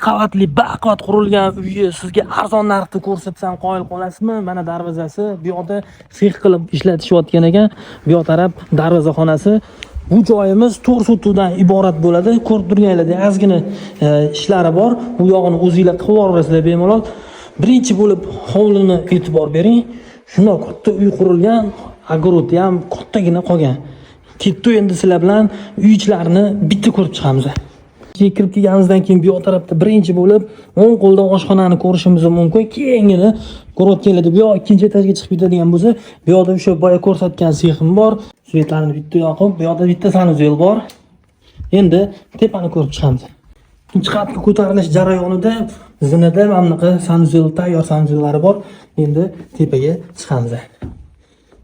Qavatli baquvvat qurilgan uyni sizga arzon narxda ko'rsatsam, qoyil qolasizmi? Mana darvozasi, bu yoqda sex qilib ishlatishayotgan ekan. Bu yoq taraf darvoza xonasi. Bu joyimiz 4 sotuvdan iborat bo'ladi. Ko'rib turganlaridek, ozgina ishlari bor. Bu yog'ini o'zinglar qilib yuborasizlar bemalol. Birinchi bo'lib hovlini e'tibor bering. Shundoq katta uy qurilgan, огород i ham kattagina qolgan. Ketdi, endi sizlar bilan uy ichlarini bitta ko'rib chiqamiz. Ichiga kirib kelganimizdan keyin bu yoq tarafda birinchi bo'lib o'ng qo'lda oshxonani ko'rishimiz mumkin. Keyingini ko'rayotganlarda bu yoq ikkinchi etajga chiqib ketadigan bo'lsa, bu yoqda o'sha boya ko'rsatgan sexim bor. Свет larni bitta yoqib, bu yoqda bitta санузел bor. Endi tepani ko'rib chiqamiz. Ikkinchi qavatga ko'tarilish jarayonida zinada mana bunaqa санузел, tayyor санузел lari bor. Endi tepaga chiqamiz.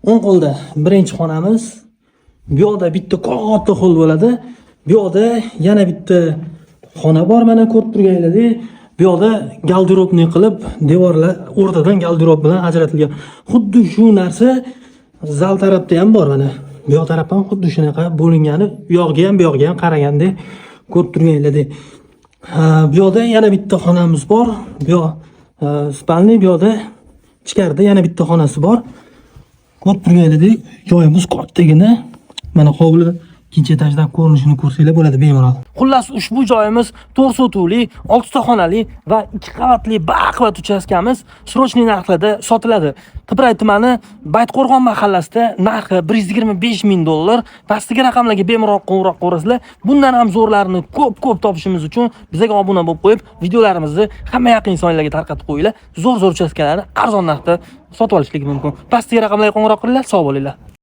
O'ng qo'lda birinchi xonamiz. Bu yoqda bitta katta холл bo'ladi. Bu yoqda yana bitta xona bor, mana ko'rib turganlaridek. Bu yoqda гардеробный qilib, devorlar o'rtadan garderob bilan ajratilgan. Xuddi shu narsa zal tarafda ham bor mana. Bu yoq taraf ham xuddi shunaqa bo'lingani, u yog'iga ham, bu yog'iga ham qaraganda ko'rib turganlaridek. Ha, bu yoqda yana bitta xonamiz bor. Bu yoq спальный, bu yoqda ichkarida yana bitta xonasi bor. Ko'rib turganlaridek, joyimiz kattagina. Mana hovli ikkinchi etajdan ko'rinishini ko'rsanglar bo'ladi bemalol. Xullas, ushbu joyimiz 4 sotuvli, 6 ta xonali va 2 qavatli baquvvat uchastkamiz срочный narxlarda sotiladi. Qibray tumani, Baytqo'rg'on mahallasida, narxi 125 ming dollar. Pastdagi raqamlarga bemalol qo'ng'iroq qilasizlar. Bundan ham zo'rlarini ko'p-ko'p topishimiz uchun bizga obuna bo'lib qo'yib, videolarimizni hamma yaqin insonlarga tarqatib qo'yinglar. Zo'r-zo'r uchastkalarni arzon narxda sotib olishligi mumkin. Pastdagi raqamlarga qo'ng'iroq qilinglar, sog' bo'linglar.